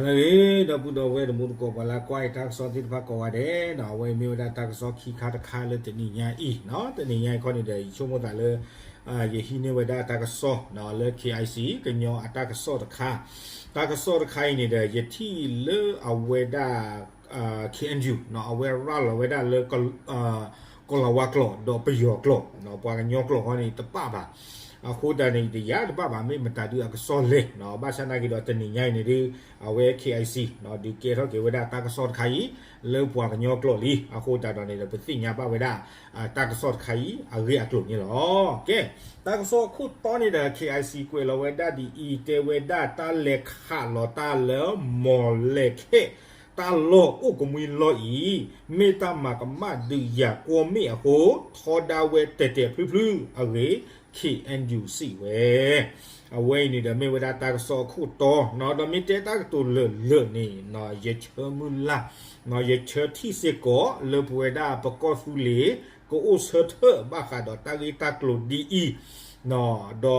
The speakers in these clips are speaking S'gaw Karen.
အဂ့ၤ ဒီပုၢ်ဒီဝဲၢ်တံၤသကိး ပှၤလၢကွၢ်အံၤတၢ်ကစီၣ်သ့ၣ်တဖၣ်ကိးဂၤဒဲး, အဝဲအံၤမ့ၢ်ဝဲဒၣ်တၢ်ကစီၣ်ခံခါတခါလၢတနံၤညါအံၤ, တနံၤညါအံၤခီန့ၣ်ဒီး ယဆိကမိၣ်သးလၢ ယဟံးန့ၢ်ဝဲဒၣ်တၢ်ကစီၣ်လၢ KIC ကညီအတၢ်ကစီၣ်တခါ, တၢ်ကစီၣ်တခါအံၤန့ၣ်ဒီး ယထံၣ်လၢအဝဲဒၣ် KNU အဝဲရၤလီၤဝဲဒၣ်လၢ ကီၤလၤဝါကျိာ် ဒီးပယီၤကျိာ်, ပှၤကညီကျိာ်ဃီန့ၣ်တပၣ်ဘၣ်. အဃိသတးန့ၣ် တယၤတဘၣ်ဘၣ် မ့ၢ်မတၤဒုးအကစီၣ်လဲၣ်, ဘၣ်ဆၣ်နာ်က့ဒီးတနံၤညါအံၤန့ၣ်ဒုး အဝဲ KIC ဒုးကဲထီၣ်က့ၤဝဲဒၣ်တၢ်ကစီၣ်တခါအံၤ လၢပှၤကညီကျိာ်လံ. အဃိသတးဒီးန့ၣ်ဒီး ပသ့ၣ်ညါဘၣ်ဝဲဒၣ် တၢ်ကစီၣ်တခါအံၤအဂ့ၢ်အကျိၤန့ၣ်လီၤ. ကဲ, တၢ်ကစီၣ်အခိၣ်တီန့ၣ်ဒီး KIC ကွဲးလီၤဝဲဒၣ်ဒ်အံၤ, တဲဝဲဒၣ်တၢ်လဲၤခးလီၤတၢ်လၢ မီၢ်လဲၤခဲၣ် တၢ်လီၢ်အိၣ်ကမှံလီၢ်အံၤ မ့ၢ်တၢ်မၤကမၣ်ဒုးယၤကွီၢ်မ့ၣ်အဃိ ထီဒါဝဲတဲာ်တဲာ်ဖျုဖျုအဂ့ၢ် KNU စံးဝဲ. အဝဲအံၤန့ၣ်ဒီးမ့ၢ်ဝဲဒၣ်တၢ်ကစီၣ်အခိၣ်တီ, ဒီးမ့ၢ်တဲတၢ်ကတိၤလၢာ်လၢာ်န့ၣ် ယဆၢမုၢ်လၢ်, ယဆၢထံၣ်စ့ၢ်ကီးလၢပဝဲဒၣ်ပကီၢ်သူလ့ၤ ကအိၣ်ဆၢထၢၣ်ဘၣ်ဃးဒီးတၢ်ဂ့ၢ်တၢ်ကျိၤဒ်အံၤ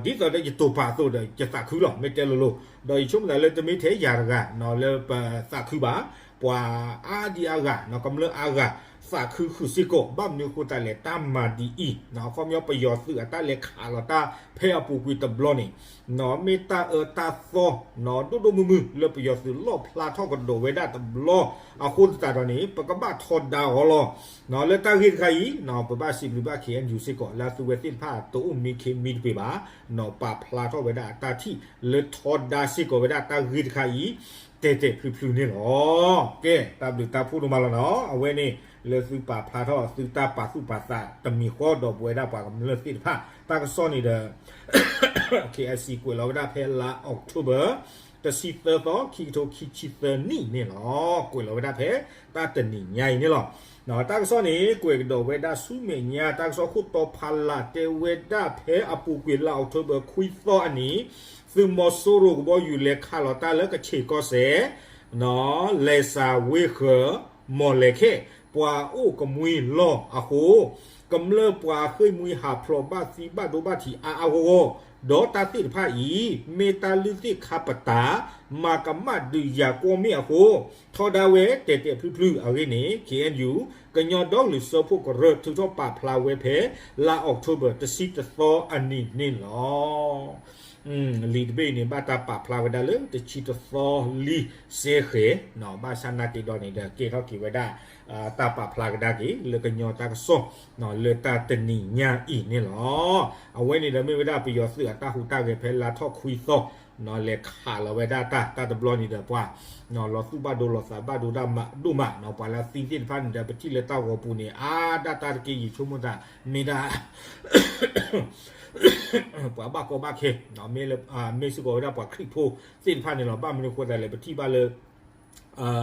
ဒီးဒ်သိးဒီးယတိာ်ပာ်အသိးဒီး ယသးခုလီၤ မ့ၢ်တဲလိၤလိၤ, ဒီးယဆိကမိၣ်သးလၢတမ့ၢ်ထဲယၤတဂၤလၢပသးခုဘၣ်, ပှၤအါဒံအါဂၤ ကမျၢၢ်အါဂၤ သးခုဃုာ်စ့ၢ်ကီး, ဘၣ်မနုၤအဃိသတးလဲၣ် တၢ်မၤဒ်အံၤ အခီပညီပယီၤသုးအတၢ်လဲၤခးလီၤတၢ်ဖဲအပူၤကွံာ်တဘျီန့ၣ် မ့ၢ်တၢ်အၢတၢ်သီ ဒိၣ်ဒိၣ်မုၢ်မုၢ် လၢပယီၤသုးလီၣ်ဖျါထီၣ်ကဒီးဝဲဒၣ်တဘျီ, အဃိသတးဒီးန့ၣ် ပကဘၣ်ထီဒါအီၤလီၤ. လၢတၢ်ဂ့ၢ်တခါအံၤ ပဘၣ်စံးဘျုးဘၣ် KNU စ့ၢ်ကီး လၢအသုဝဲသ့ၣ်တဖၣ်တအိၣ်မံခ့မံတပ့ၤဘၣ်, ပာ်ဖျါထီၣ်ဝဲဒၣ်အတၢ်ထံၣ်လၢထီဒါစ့ၢ်ကီးဝဲဒၣ်တၢ်ဂ့ၢ်တခါအံၤ တဲာ်တဲာ်ဖျုဖျုန့ၣ်လီၤ. ကဲ, တၢ်ဘျုးတၢ်ဖှိၣ်ဒိၣ်မးလီၤနီၤ. အဝဲန့ၣ် လၢသုပာ်ဖျါထီၣ်သုတၢ်ပာ်သူၣ်ပာ်သးတမံၤဃီဒီးပဝဲဒၣ်ပှၤကမျၢၢ်သ့ၣ်တဖၣ် တၢ်ကစီၣ်န့ၣ်ဒီး KIC ကွဲးလီၤဝဲဒၣ်ဖဲလါ October တဆံသၢသီ ခံကထိခံဆံသၢနံၣ်န့ၣ်လီၤ. ကွဲးလီၤဝဲဒၣ်ဖဲတၢ်တနံၤညါအံၤန့ၣ်လီၤ. တၢ်ကစီၣ်န့ၣ် ကွဲးကဒီးဝဲဒၣ်ဆူမဲာ်ညါ တၢ်ကစီၣ်ခိၣ်တီဖးလၢ် တဲဝဲဒၣ်ဖဲအပူၤကွံာ်လါ October ခွံသီအနံၤ သုးမီၤစိရိၤကဘီယူၤလဲၤခးလီၤတၢ်လၢကဆ့ၣ်ကီၢ်စဲၣ် လဲၤစးဝ့ဃၢၤ မီၢ်လဲၤခဲၣ် ပှၤအိၣ်ကမှံလီၢ်အဃိ ကမျၢၢ်ပှၤဃ့ၢ်မှံဟးဖျိးဘၣ်သံဘၣ်ဒိဘၣ်ထံးအါအါဂီၢ်ဂီၢ်, ဒီးတၢ်သ့ၣ်တဖၣ်အံၤ မ့ၢ်တၢ်လုၢ်သ့ၣ်ခါပတာ် မၤကမၣ်ဒုးယၤကွီၢ်မ့ၣ်အဃိ ထီဒါဝဲတဲာ်တဲာ်ဖျုဖျုအဂ့ၢ်န့ၣ် KNU ကညီဒီကလုာ်စၢဖှိၣ်ကရၢ ထုးထီၣ်ပာ်ဖျါဝဲဖဲ လါ October တဆံတသီအနံၤန့ၣ်လီၤ. လံာ်တဘ့ၣ်အံၤန့ၣ် ဘၣ်တၢ်ပာ်ဖျါဝဲဒၣ်လၢတဆံတသီလံစဲဃဲၤ, ဘၣ်ဆၣ်နာ်က့ဒီးန့ၣ်ဒီး ကဲထီၣ်က့ၤဝဲဒၣ် တၢ်ပာ်ဖျါကဒါက့ၤ လၢကညီတၢ်ကစီၣ် လၢတၢ်တနံၤညါအံၤန့ၣ်လီၤ. အဝဲန့ၣ်ဒီးမ့ၢ်ဝဲဒၣ်ပယီၤသုးအတၢ်ဟူးတၢ်ဂဲၤဖဲလါထီၣ်ခွံသီ လဲၤခးလီၤဝဲဒၣ်တၢ် တၢ်တဘျီန့ၣ်ဒီးပှၤ လီၤသူၣ်ဘၣ်ဒိလီၤသးဘၣ်ဒိဒိၣ်မး, ပှၤလၢသံသ့ၣ်တဖၣ်န့ၣ်ဒီး ပထံၣ်လၢတၢ်ဂီၤပူၤန့ၣ် အါဒၣ်တၢ်တက့ၢ် ယဆိကမိၣ်သး မ့ၢ်ဒၣ် ပှၤဘၣ်ကီဘၣ်ခဲ, မ့ၢ်စ့ၢ်ကီးဝဲဒၣ်ပှၤခရံာ်ဖိသ့ၣ်တဖၣ်န့ၣ်လီၤ. ဘၣ်မနုၤအဃိသတးလဲၣ် ပထံၣ်ဘၣ်လၢ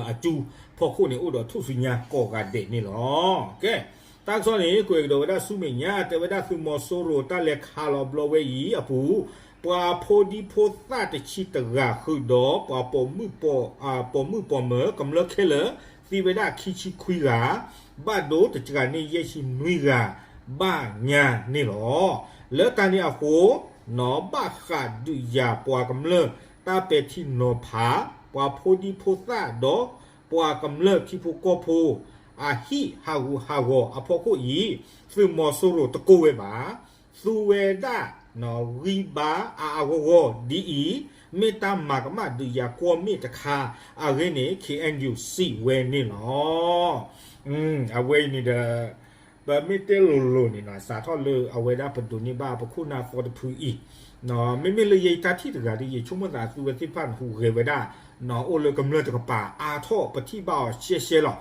အစုဖီခိၣ်န့ၣ် အိၣ်ဒီးထူၣ်စုညါကိးဂၤဒဲးန့ၣ်လီၤ. ကဲ, တၢ်ကစီၣ်န့ၣ် ကွဲးကဒီးဝဲဒၣ်ဆူမဲာ်ညါ တဲဝဲဒၣ်သုးမီၤစိရိၤတၢ်လဲၤခးလီၤဘျီဝဲအံၤအပူၤ ပှၤဖိဒံဖိသၣ်တဆံတဂၤဃုာ်ဒီး ပှၤပိာ်မုၣ်ပိာ်မၢၤကမျၢၢ်ခဲလၢာ် သံဝဲဒၣ်ခံဆံခွံဂၤ, ဘၣ်ဒိတစှၤန့ၢ်ယဲၢ်ဆံနွံဂၤ ဘၣ်ညါန့ၣ်လီၤ. လၢတၢ်န့ၣ်အဃိ နီၢ်ဘၣ်ဃးဒုးယၤပှၤကမျၢၢ်တၢ်ပဲာ်ထံနီၤဖး ပှၤဖိဒံဖိသၣ်ဒီး ပှၤကမျၢၢ်ထံဖိကီၢ်ဖိ အဟံၣ်ဟးဂူာ်ဟးဂီၤအဖီခိၣ်အံၤ သုးမီၤစိရိၤတကိးဝဲဘၣ်. သူဝဲဒၣ် ဂံၢ်ဘါအါအါဂီၢ်ဂီၢ်ဒ်အံၤ မ့ၢ်တၢ်မၤကမၣ်ဒုးယၤကွီၢ်မ့ၣ်တခါအဂ့ၢ်န့ၣ် KNU စံးဝဲန့ၣ်လီၤ. အဝဲအံၤန့ၣ်ဒီး ပမ့ၢ်တဲလိၤလိၤန့ၣ်နီၤ စးထီၣ်လၢအဝဲဒၣ်ပဒိးန့ၢ်ဘၣ်ပခိၣ်နၢ်သီတဖုအံၤ မ့မ့ၢ်လၢယတၢ်ထံၣ်တဂၤဒီး ယဆိကမိၣ်သးသုဝဲသ့ၣ်တဖၣ်န့ၣ် ဟူးဂဲၤဝဲဒၣ် အိၣ်လၢကမျၢၢ်တကပၤအါထီၣ် ပထံၣ်ဘၣ်အီၤရှဲရှဲလီၤ.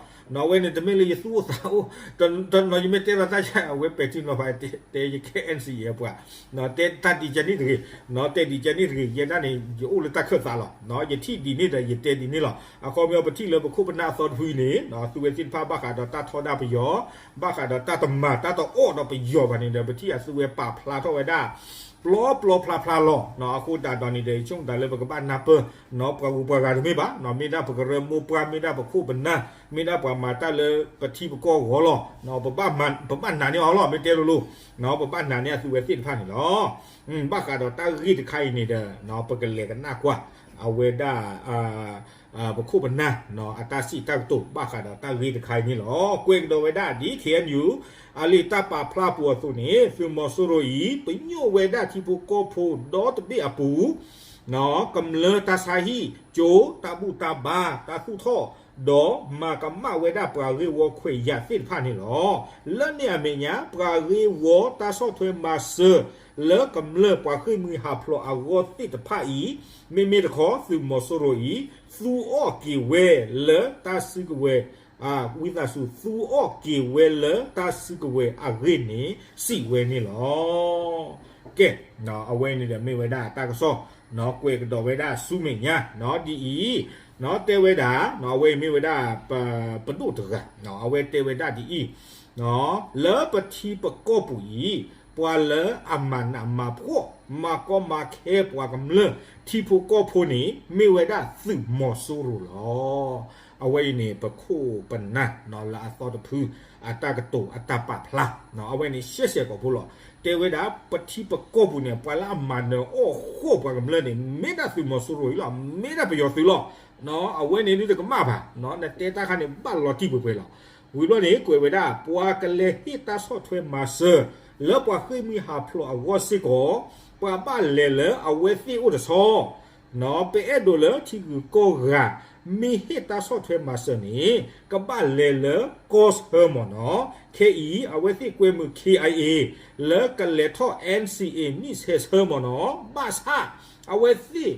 အဝဲန့ၣ်တမ့ၢ်လၢယသူၣ်အိၣ်သးအိၣ် တနီၤယမ့ၢ်တဲလီၤတၢ်ဆါ အဝဲပဲာ်ထံနီၤဖး တဲယကဲ NCA ပှၤ တဲတၢ်ဒံးကဲန့ၣ်တဂ့ၤ တဲဒံးကဲန့ၣ်တဂ့ၤ ယဲဒၣ်န့ၣ် ယအိၣ်လၢတၢ်ခၢၣ်သးလီၤ. ယထံၣ်ဒ်န့ၣ်ဒီး ယတဲဒ်န့ၣ်လီၤ. အခီပညီပထံၣ်လၢပခိၣ်ပနၢ်အသီတဖုအံၤန့ၣ် သုဝဲသ့ၣ်တဖၣ်ဘၣ်ဃးဒီးတၢ်ထီဒါပယီၤ ဘၣ်ဃးဒီးတၢ်တမၤတၢ်တအီၣ်ဒီးပယီၤဘၣ်န့ၣ်ဒီး ပထံၣ်အသုဝဲပာ်ဖျါထီၣ်ဝဲဒၣ် ပျီပျီဖျါဖျါလီၤ. အဃိသတးဒီးန့ၣ်ဒီး ယဆိကမိၣ်သးလၢပကဘၣ်နၢ်ပၢၢ် ပှၤဂုၤပှၤဂၤတမ့ၢ်ဘၣ် မ့ၢ်ဒၣ်ပကရၢမိၢ်ပှၢ် မ့ၢ်ဒၣ်ပခိၣ်ပနၢ် မ့ၢ်ဒၣ်ပှၤမၤတၢ်လၢပထံပကီၢ်အဂီၢ်လီၤ. ပဘၣ်နာ်န့ၢ်အီၤလီၤ မ့ၢ်တဲလိၤလိၤ ပဘၣ်နာ်န့ၢ်အသုဝဲသ့ၣ်တဖၣ်န့ၣ်လီၤ. ဘၣ်ဃးဒီးတၢ်ဂ့ၢ်တခါအံၤန့ၣ်ဒီး ပကလဲၤကနၣ်ကွၢ် အဝဲဒၣ် ပခိၣ်ပနၢ် အတၢ်စံးတၢ်ကတိၤ ဘၣ်ဃးဒီးတၢ်ဂ့ၢ်တခါအံၤန့ၣ်လီၤ. ကွဲးကဒီးဝဲဒၣ်ဒ် ခ့ၣ်အဲၣ်ယူၣ် အလံာ်တၢ်ပာ်ဖျါပူၤအသိးန့ၣ် သုးမီၤစိရိၤအံၤ ပညိၣ်ဝဲဒၣ်ထံဖိကီၢ်ဖိဒီတဘ့ၣ်အပူၤ ကမျၢၢ်တၢ်ဆါဟံၣ်, ကၠိ, တၢ်ဘူၣ်တၢ်ဘါ, တၢ်သူၣ်ထီၣ်, ဒီးမၤကမၣ်ဝဲဒၣ်ပှၤဂ့ၢ်ဝီခွဲးယာ်သ့ၣ်တဖၣ်န့ၣ်လီၤ. လၢန့ၣ်အမဲာ်ညါ ပှၤဂ့ၢ်ဝီတၢ်ဆီၣ်ထွဲမၤစၢၤ လၢကမျၢၢ်ပှၤဃ့ၢ်မှံဟးဖျိးအဂီၢ်သ့ၣ်တဖၣ်အံၤ မ့မ့ၢ်တခီ သုးမီၤစိရိၤအံၤ သူအီၣ်က့ၤဝဲလၢတၢ်စုကဝဲၤ ဝံသးစူၤ သူအီၣ်က့ၤဝဲလၢတၢ်စုကဝဲၤအဂ့ၢ်န့ၣ် စံးဝဲန့ၣ်လီၤ. ကဲ, အဝဲန့ၣ်ဒီးမ့ၢ်ဝဲဒၣ်တၢ်ကစီၣ် ကွဲးကဒီးဝဲဒၣ်ဆူမဲာ်ညါ ဒ်အံၤ တဲဝဲဒၣ် အဝဲအံၤမ့ၢ်ဝဲဒၣ် ပဒိၣ်တဂၤ အဝဲတဲဝဲဒၣ်ဒ်အံၤ လၢပထံပကီၢ်ပူၤအံၤ ပှၤလၢအမၤနးမၤဖှီၣ် မၤကီမၤခဲပှၤကမျၢၢ် ထံဖိကီၢ်ဖိန့ၣ် မ့ၢ်ဝဲဒၣ်သုးမီၤစိရိၤလီၤ. အဝဲအံၤန့ၣ် ပခိၣ်ပနၢ် လၢအသီတဖု အတၢ်ကတိၤအတၢ်ပာ်ဖျါ အဝဲန့ၣ်ရှဲရှဲကိာ်ဖိလီၤ. တဲဝဲဒၣ် ပထံပကီၢ်ပူၤန့ၣ် ပှၤလၢအမၤနၢၤအီၣ်ဃီၣ်ပှၤကမျၢၢ်န့ၣ် မ့ၢ်ဒၣ်သုးမီၤစိရိၤအံၤလီၤ. မ့ၢ်ဒၣ်ပယီၤသုးလီၤ. အဝဲန့ၣ်ဒုးတကမၣ်ဘၣ် နတဲတၢ်ခါန့ၣ်ဘၣ်လီၤတံၢ်ပှဲၤပှဲၤလီၤ. ဝံၤဘျီန့ၣ် ကွဲးဝဲဒၣ် ပှၤကလဲၤဟ့ၣ်တၢ်ဆီၣ်ထွဲမၤစၢၤ လၢပှၤဃ့ၢ်မှံဟးဖျိးအဂီၢ်စ့ၢ်ကီး ပှၤဘၣ်လဲၤလၢအဝဲသ့ၣ်အိၣ်တဆီ ပအဲၣ်ဒိးလၢထံဂုၤကီၢ်ဂၤ မ့ၢ်ဟ့ၣ်တၢ်ဆီၣ်ထွဲမၤစၢၤန့ၣ် ကဘၣ်လဲၤလၢကီၢ်ဆၢမ့ၢ်နီၤ. ခဲအံၤ အဝဲသ့ၣ်ကွဲမုာ် ခ့ၣ်အံၣ်အ့ၣ် လၢကလဲၤထီၣ် NCA နံၣ်ဆဲးဆၢမ့ၢ်နီၤ. ဘၣ်ဆၣ် အဝဲသ့ၣ်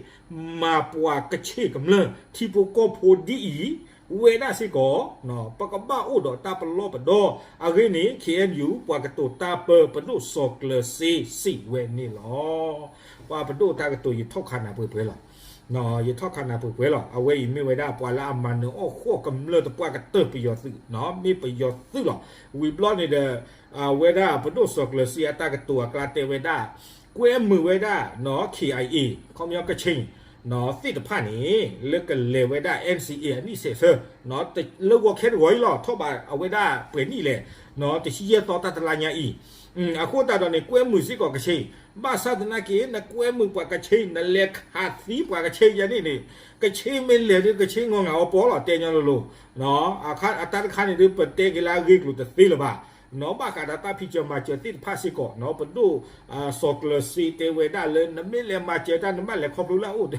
မၤပှၤကဆ့ၣ်ကမျၢၢ် ထံဖိကီၢ်ဖိဒ်အံၤ ဝဲဒၣ်စ့ၢ်ကီး ပကဘၣ်အိၣ်ဒီးတၢ်ပလီၢ်ပဒီ အဂ့ၢ်န့ၣ် ခ့ၣ်အဲၣ်ယူၣ် ပှၤကတိၤတၢ်ပၢ ပဒိၣ်စီၤကျၢၤစ့ စံးဝဲန့ၣ်လီၤ. ပှၤပဒိၣ်တၢ်ကတိၤယထီၣ်ခးနၤပှဲၤပှဲၤလီၤ. ယထီၣ်ခးနၤပှဲၤပှဲၤလီၤ. အဝဲအံၤမ့ၢ်ဝဲဒၣ် ပှၤလၢအမၤနၢၤအီၣ်ဃီၣ်ကမျၢၢ်တပှၢ်ကတၢၢ်ပယီၤသုး မ့ၢ်ပယီၤသုးလီၤ. ဝံၤဘျီန့ၣ်ဒီး အဝဲဒၣ်ပဒိၣ်စီၤကျၢၤစ့အတၢ်ကတိၤအကျါတဲဝဲဒၣ် ကွဲမုာ်ဝဲဒၣ် ခ့ၣ်အံၣ်အ့ၣ် ခီပညီကဆ့ၣ် သ့ၣ်တဖၣ်န့ၣ် လၢကလဲၤဝဲဒၣ် NCA အနံၣ်ဆဲးဆၢ လၢဂီၤခဲတဂီၤအံၤလီၤ. ထီၣ်ဘးအဝဲဒၣ်ပှဲၤနံၣ်လဲၣ် တဆံယဲၢ်သီတၢ်တလါညါအံၤ အဃိသတးဒီးန့ၣ် ကွဲမုာ်စ့ၢ်ကီးကဆ့ၣ် ဘၣ်ဆၣ်သနာ်က့ နကွဲမုာ်ပှၤကဆ့ၣ် နလဲၤခးသံပှၤကဆ့ၣ်ယဲန့ၣ်န့ၣ် ကဆ့ၣ်မ့ၢ်လဲၤဒုး ကဆ့ၣ်ငီၢ်ငၢ်အီၤပီလီၤ တဲညီလိၤလိၤ အတၢ်တခါန့ၣ်ဒုး ပတဲက့ၤလၢအဂ့ၢ်ကျိၤတသ့လၢၤဘၣ် ဘၣ်ဃးဒီးတၢ်ဖံးစၢၤမၤစၢၤသ့ၣ်တဖၣ်စ့ၢ်ကီး ပဒိၣ် စီၤကျၢၤစ့တဲဝဲဒၣ်လၢ နမ့ၢ်လဲၤမၤစၢၤတၢ် နဘၣ်လဲၤခီဖျိလၢအအိၣ်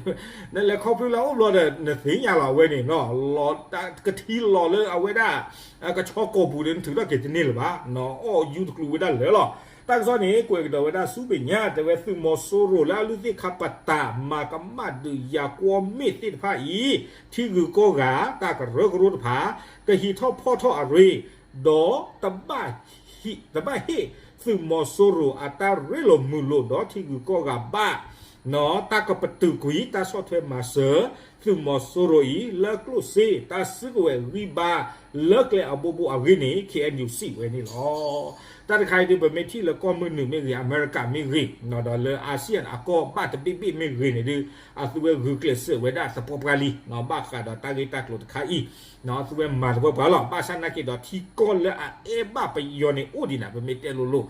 နလဲၤခီဖျိလၢအအိၣ်ဘျီဒီး နသ့ၣ်ညါလီၤအဝဲန့ၣ် လီၤကထံလီၤလၢအဝဲဒၣ် ကဆီကိာ်ပူၤဒီး နထုးထီၣ်က့ၤတန့ၢ်လၢၤဘၣ် အီၣ်ယူတကျူးဝဲဒၣ်လၢာ်လီၤ. တၢ်ကစီၣ်န့ၣ် ကွဲးကဒီးဝဲဒၣ်ဆူမဲာ်ညါ တဲဝဲသုးမီၤစိရိၤလၢအလုၢ်သ့ၣ်ခါပတာ် မၤကမၣ်ဒုးယၤကွီၢ်မ့ၣ်သ့ၣ်တဖၣ်အံၤ ထံဂုၤကီၢ်ဂၤ တၢ်ကရၢကရိတဖၣ် ကဟံးထီၣ်ဖီၣ်ထီၣ်အရ့ ဒီး တဘၣ်ဟ့ၣ်သုးမီၤစိရိၤအတၢ်ရ့လိာ်မုာ်လိာ်ဒီးထံဂုၤကီၢ်ဂၤဘၣ် တၢ်ကပတုာ်ကွံာ်တၢ်ဆီၣ်ထွဲမၤစၢၤ သုးမီၤစိရိၤအံၤ လၢကျိၣ်စ့ တၢ်စုကဝဲၤဂံၢ်ဘါ လၢကျဲအဘိဘိအဂ့ၢ်န့ၣ် ခ့ၣ်အဲၣ်ယူၣ် စံးဝဲန့ၣ်လီၤ. တၢ်တခါအံၤဒုး ပမ့ၢ်ထံၣ်လၢကီၢ်မုၢ်နုာ်မ့ၢ်ဂ့ၤ အမဲရကၤမ့ၢ်ဂ့ၤ ဒီးလၢ ASEAN အကီၢ်ဘၣ်တဘ့ၣ်ဘ့ၣ်မ့ၢ်ဂ့ၤန့ၣ်ဒုး အသုဝဲဂုာ်ကျဲးစၢးဝဲဒၣ်သပှၢ်ပှၢ်လံ ဘၣ်ဃးဒီးတၢ်ဂ့ၢ်တၢ်ကျိၤတခါအံၤ သုဝဲမၤသပှၢ်ပှၢ်လီၤ. ဘၣ်ဆၣ်နာ်က့ဒီး ထံကီၢ်လၢအအဲၣ်ဘၣ်ပယီၤန့ၣ်အိၣ်ဒံးနၤ ပမ့ၢ်တဲလိၤလိၤ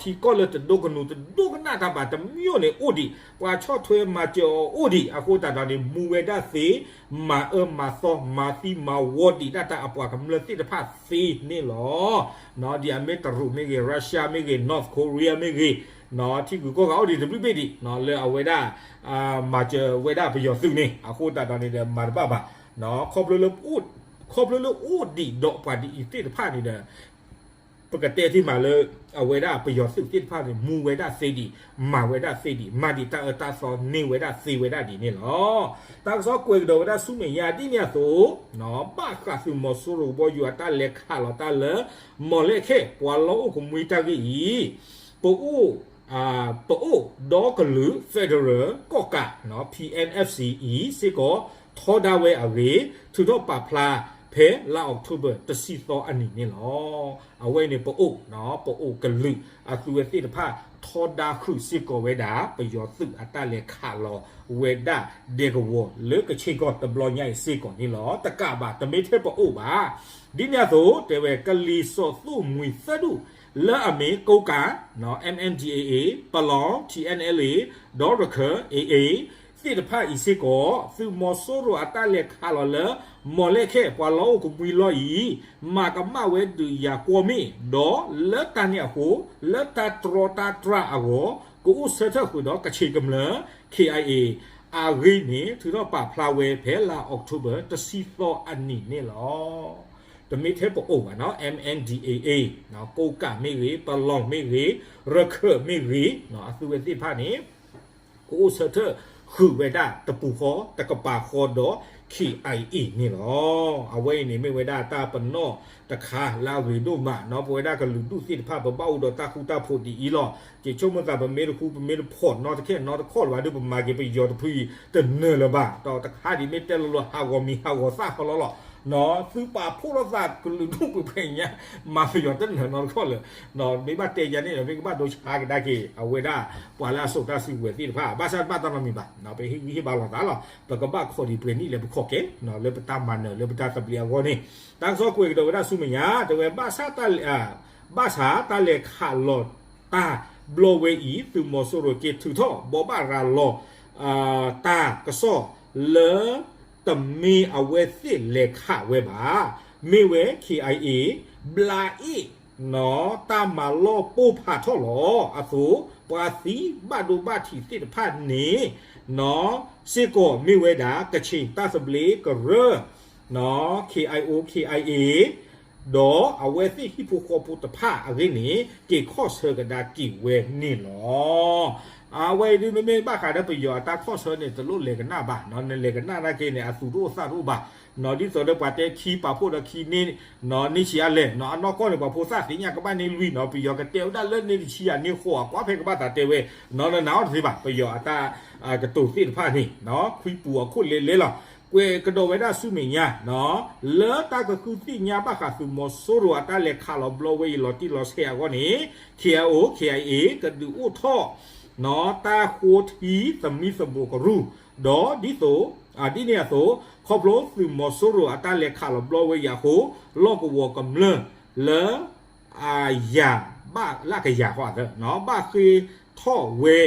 ထံကီၢ်လၢတဒိကနူၤတဒိကနၣ်တၢ်ဘၣ်တမံၤန့ၣ်အိၣ်ဒံး ပှၤဆီၣ်ထွဲမၤစၢၤအီၤအိၣ်ဒံး အဃိသတးဒီးန့ၣ် မူဝဲဒၣ်သ့ မၤအၢမၤသီ မၤသံမၤဝီဒံးဒၣ်တၢ်အပှၤကမျၢၢ်သ့ၣ်တဖၣ်သ့န့ၣ်လီၤ. ဒ်အမ့ၢ်တရူးမ့ၢ်ဂ့ၤ Russia မ့ၢ်ဂ့ၤ North Korea မ့ၢ်ဂ့ၤ ထံဂုၤကီၢ်ဂၤအိၣ်ဒံးတဘျုးဘ့ၣ်ဒံး လၢအဝဲဒၣ် မၤစၢၤဝဲဒၣ်ပယီၤသုးန့ၣ် အဃိသတးဒီးန့ၣ်ဒီး မၤတဘၣ်ဘၣ် ခီဖျိလၢအိၣ်ဒံးဒီးပှၤဒ်အံၤသ့ၣ်တဖၣ်န့ၣ်ဒီး ပကတဲသ့မးလၢ အဝဲဒၣ်ပယီၤသုးသ့ၣ်တဖၣ်န့ၣ် မူဝဲဒၣ်သ့ဒံး မၤဝဲဒၣ်သ့ဒံး မၤဒံးတၢ်အၢတၢ်သီန့ၢ်ဝဲဒၣ်သ့ဝဲဒၣ်ဒ်န့ၣ်လီၤ. တၢ်ကစီၣ်ကွဲးကဒီးဝဲဒၣ်ဆူမဲာ်ညါဒ်န့ၣ်အသိး ဘၣ်ဃးသုးမီၤစိရိၤကဘီယူၤအတၢ်လဲၤခးလီၤတၢ်လၢ မီၢ်လဲၣ်ခဲၣ် ပှၤလီၢ်အိၣ်ကမှံတၢ်ဂ့ၢ်အံၤ ပအိၣ် ပအိၣ်ဒီကလုာ် Federal ကီၢ်ကး PNFC အံၤစ့ၢ်ကီး ထီဒါဝဲအဂ့ၢ် ထုးထီၣ်ပာ်ဖျါဖဲလါအီးကထိဘၢၣ် တဆံသီအနံၤန့ၣ်လီၤ. အဝဲန့ၣ်ပအိၣ် ပအိၣ်ကလုာ် အသုဝဲသ့ၣ်တဖၣ် ထီဒါဃုာ်စ့ၢ်ကီးဝဲဒၣ် ပယီၤသုးအတၢ်လဲၤခးလီၤဝဲဒၣ်ဒဲကဝီၤလၢကဆ့ၣ်ကီၢ်တဘျီညါအံၤစ့ၢ်ကီးန့ၣ်လီၤ. တကးဘၣ် တမ့ၢ်ထဲပအိၣ်ဘၣ် ဒ်န့ၣ်အသိး တဲဝဲကလံၤစိးသူၣ်မှံၤသၢဒူၣ် လၢအမ့ၢ် ကိကး MNDAA, ပလီ TNLA, ဒီရခၢၣ် AA, သ့ၣ်တဖၣ်အံၤစ့ၢ်ကီး သုးမီၤစိရိၤအတၢ်လဲၤခးလီၤလၢ မီၢ်လဲၣ်ခဲၣ် ပှၤလီၢ်အိၣ်ကမှံလီၢ်အံၤ မၤကမၣ်ဝဲဒုးယၤကွီၢ်မ့ၢ် ဒီးလၢတၢ်န့ၣ်အဃိ လၢတၢ်တြီတၢ်တြၢ်အဂီၢ် ကအိၣ်ဆၢထၢၣ်ဃုာ်ဒီးကခ့ၣ်ကမျၢၢ် K I A အဂ့ၢ်န့ၣ် ထုးထီၣ်ပာ်ဖျါဝဲဖဲလါအီးကထိဘၢၣ် တဆံသီအနံၤန့ၣ်လီၤ. တမ့ၢ်ထဲပအိၣ်ဘၣ်နီၤ M N D A A ကိးကၣ်မ့ၢ်ဂ့ၤ ပလီၢ်မ့ၢ်ဂ့ၤ ရခၢၣ်မ့ၢ်ဂ့ၤ အသုဝဲသ့ၣ်တဖၣ်န့ၣ် ကအိၣ်ဆၢထၢၣ်ဃုာ်ဝဲဒၣ်တပူၤဃီ တကပၤဃီဒီး K I A န့ၣ်လီၤ. အဝဲအံၤန့ၣ်မ့ၢ်ဝဲဒၣ်တၢ်ပနီၣ်တခါလၢအဂ့ၤဒိၣ်မးနီၤ ပဝဲဒၣ်ကလုာ်ဒူၣ်သ့ၣ်တဖၣ် ပဘၣ်အိၣ်ဒီးတၢ်ဃူတၢ်ဖိးဒ်အံၤလီၤ. က့ၤဆိကမိၣ်သး ပမ့ၢ်တဃူ ပမ့ၢ်တဖိးနီတခဲနီတခီၣ်လၢၤဘၣ်ဒီး ပမၤက့ၤပယီၤတဖုအံၤတနၢၤလၢၤဘၣ်. ဒီးတခါဒ်မ့ၢ်တဲလိၤလိၤ ဟးဂီၤမံၤဟးဂီၤသၣ်ဃီလီၤလီၤ. သုပာ်ဖှိၣ်ထီၣ်သးကလုာ်ဒူၣ်ပှဲၤပှဲၤညါ မၤပယီၤတနၢၤနီတခီၣ်လၢၤ မ့ၢ်ဘၣ်တဲယၤန့ၣ်ဒီး မ့ၢ်ကဘၣ်ဒိဆါကဒါက့ၤ အဝဲဒၣ် ပှၤလၢအစိာ်တၢ်စုကဝဲၤသ့ၣ်တဖၣ် ဘၣ်ဆၣ်တဘၣ်တၢ်နီတမံၤဘၣ် ပဟ့ၣ်ဂံၢ်ဟ့ၣ်ဘါလိာ်သးလီၤ. ပကဘၣ်ခိးဒံးပှဲၤနံၣ်လၢပခိးက့ၤ လၢပတၢ်မၤနၢၤလၢပတၢ်သဘျ့အဂီၢ်န့ၣ် တၢ်ကစီၣ်ကွဲးကဒီးဝဲဒၣ်ဆူမဲာ်ညါ တဲဝဲ ဘၣ်ဆၣ်တၢ်လဲၤ ဘၣ်ဆၣ်တၢ်လဲၤခးလီၤတၢ်ဘျီဝဲအံၤ သုးမီၤစိရိၤက့ၤထုးထီၣ်ဘိးဘၣ်ရၤလီၤ တၢ်ကစီၣ်လၢ တမ့ၢ်အဝဲသ့ၣ်လဲၤခးဝဲဘၣ်. မ့ၢ်ဝဲ K I A ဘျါအ့ၣ် တၢ်မၤလီၢ်ပိၢ်ဖးထီၣ်လီၤအသိး ပှၤသံဘၣ်ဒိဘၣ်ထံးသ့ၣ်တဖၣ်န့ၣ် စ့ၢ်ကီးမ့ၢ်ဝဲဒၣ် ကခ့ၣ်တၢ်သဘျ့ကရၢ K I O K I A ဒီးအဝဲသ့ၣ်ဟံၣ်ဖိဃီဖိတဖၣ်အဂ့ၢ်န့ၣ် က့ၤခီၣ်ဆၢကဒါက့ၤဝဲန့ၣ်လီၤ. အဝဲအံၤဒ်မ့မ့ၢ်ဘၣ်ဃးဒီးပယီၤအတၢ်ခီၣ်ဆၢန့ၣ် တလိၣ်လဲၤကနၣ်ဘၣ်, နလဲၤကနၣ်နာ်က့န့ၣ် အသူၣ်တအိၣ်သးတအိၣ်ဘၣ်, ဒ်သိးဒီးပှၤတဲခံပာ်ဖှိၣ်ဒီးခံန့ၣ် န့ၢ်ဆံးအါလဲၣ်, အနီၢ်ကီၢ်န့ၣ် ပှၤဖိသၣ်သ့ၣ်ညါကဘၣ်န့ၢ်လွံၢ်နီၤ, ပယီၤကတဲဝဲဒၣ်လၢန့ၢ်တဆံယၤန့ၢ်ဃိး အကွၢ်ဖဲကဘၣ်သးတဲဝဲ, နနာ်အီၤတသ့ဘၣ်, ပယီၤအတၢ်ကတိၤသ့ၣ်တဖၣ်န့ၣ် ခွံပူၤအခိၣ်လဲလဲလီၤ. ကွဲးကဒီးဝဲဒၣ်ဆူမဲာ်ညါ လၢတၢ်ကဃုသ့ၣ်ညါဘၣ်ဃးသုးမီၤစိရိၤအတၢ်လဲၤခးလီၤဘျီဝဲအံၤလီၤတံၢ်လီၤဆဲးအဂီၢ်န့ၣ် K I O K I A ကဒုးအိၣ်ထီၣ် တၢ်ဃိထံသမံသမိးကရူၢ်, ဒီးဒ်သိး ဒ်န့ၣ်အသိး ခီဖျိသုးမီၤစိရိၤအတၢ်လဲၤခးလီၤဘျီဝဲအံၤအဃိ လီၢ်ကဝီၤကမျၢၢ်လၢ အယၤ ဘၣ်လၢကယၤဃီ ဘၣ်ဃ့ထီၣ်ဝဲ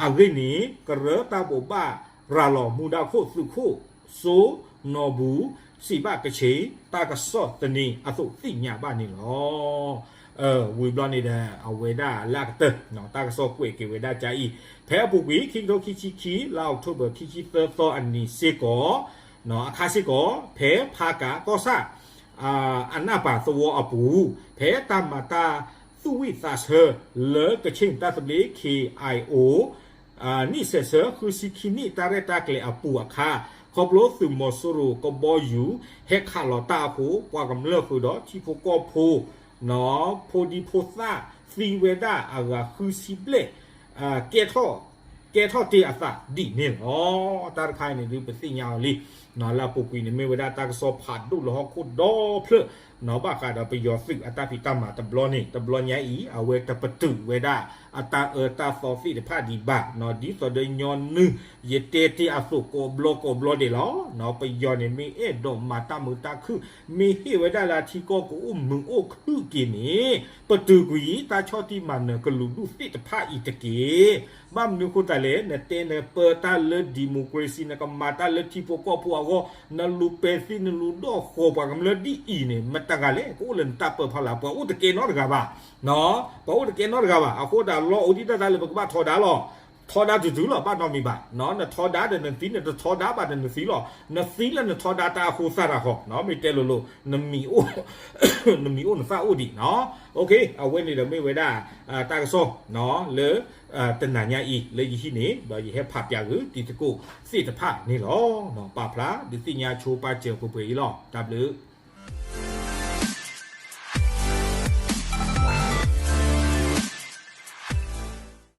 အဂ့ၢ်န့ၣ် ကရၢတၢ်ဘိးဘၣ်ရၤလီၤမူဒါခိၣ်သုးခိၣ်စိနီၢ်ဘူၣ် စံးဘၣ်ကခ့ၣ် တၢ်ကစီၣ်သန့အသိးသ့ၣ်ညါဘၣ်န့ၣ်လီၤ. ဝံၤဘျီန့ၣ်ဒီး အဝဲဒၣ်လၢအကတၢၢ် တၢ်ကစီၣ်ကွဲးက့ၤဝဲဒၣ်ကအံၤ ဖဲအပူၤကွံာ် ခံကထိခံဆံခံ လါအီးကထိဘၢၣ် ခံဆံသၢသီအနံၤစ့ၢ်ကီး အခါစ့ၢ်ကီး ဖဲဖးကးကီၢ်ဆၣ် အနၢ်ပၢ်သဝီအပူၤ ဖဲတၢ်မၤတၢ်သူၣ်ဝံၣ်သးဆၢလၢကခ့ၣ်တၢ်သဘျ့ K I O နံၣ်ဆဲးဆၢဃုဆံခံနံၣ်တၢ်ရဲၣ်တၢ်ကျဲၤအပူၤအခါ ခီဖျိသုးမီၤစိရိၤကဘီယူၤ ဟဲခးလီၤတၢ်အဃိ ပှၤကမျၢၢ်ဃုာ်ဒီးထံဖိကီၢ်ဖိ ဖိဒံဖိသၣ်သံဝဲဒၣ်အဂၤဃုဆံဘျဲၣ် ကဲထီၣ် ကဲထီၣ်တ့ၢ်အသးဒ်န့ၣ်လီၤ. တၢ်တခါအံၤန့ၣ်ဒုးပသ့ၣ်ညါအီၤလံ လၢအပူၤကွံာ်န့ၣ် မ့ၢ်ဝဲဒၣ်တၢ်ကစီၣ်ဖးဒိၣ်လၢဟီၣ်ခိၣ်ဒီဖျၢၣ် ဘၣ်ဃးဒီးပယီၤသုးအတၢ်ဖံးတၢ်မၤတဘျီန့ၣ် တဘျီညါအံၤ အဝဲတပတုာ်ဝဲဒၣ်အတၢ်အၢတၢ်သီသ့ၣ်တဖၣ်ဒံးဘၣ် ဒ်သိးဒီးညီနုၢ် ယတဲတ့ၢ်အသိးကိးဘျီကိးဘျီဒဲးလီၤ. ပယီၤန့ၣ် မ့ၢ်အဲၣ်ဒိးမၤတၢ်မုာ်တၢ်ခုၣ် မ့ၢ်ဟ့ၣ်ဝဲဒၣ်လၢအထံကီၢ်ကအိၣ်မုာ်အိၣ်ခုၣ်က့ၤန့ၣ် ပတုာ်ကွံာ် တၢ်ဆီၣ်တံၢ်မၤနၢၤကလုာ်ဒူၣ်သ့ၣ်တဖၣ်အံၤတက့ၢ်. ဘၣ်မနုၤအဃိသတးလဲၣ် နတဲနပၢတၢ်လၢ democracy နကမၤတၢ်လၢထံဖိကီၢ်ဖိအဂီၢ် နလူၤပဲာ်သံနလူၤဒီးဃီၤပှၤကမျၢၢ်ဒ်အံၤန့ၣ် မတဂၤလဲၣ် ကအိၣ်လၢနတၢ်ပၢဖီလာ် ပှၤအိၣ်တကဲနီတဂၤဘၣ် ပှၤအိၣ်တကဲနီတဂၤဘၣ်. အဃိသတးလီအိၣ်ဒံးတၢ်တၢ်လၢပကဘၣ်ထီဒါလီၤ. ထီဒါတုၤတုၤလီၤ ဘၣ်နီတမံၤဘၣ်. နထီဒါဒီးနသံ နတထီဒါဘၣ်ဒီးနသံလီၤ. နသံလၢနထီဒါတၢ်အဃိသတးတခီ မ့ၢ်တဲလိၤလိၤ နမံၤအိၣ် နမံၤအိၣ်နသၣ်အိၣ်ဒံးနီၤ. အဝဲန့ၣ်ဒီးမ့ၢ်ဝဲဒၣ် တၢ်ကစီၣ် လၢ တနၤညါအံၤ လၢယဟံးန့ၢ် ဒီးယဟဲဖးပၠးဂ့ၤ တံၤသကိးသ့ၣ်တဖၣ်န့ၣ်လီၤ. ပာ်ဖျါဒုးသ့ၣ်ညါဆိပာ်စၢၤပှဲၤပှဲၤအံၤလီၤ. တၢ်ဘျုး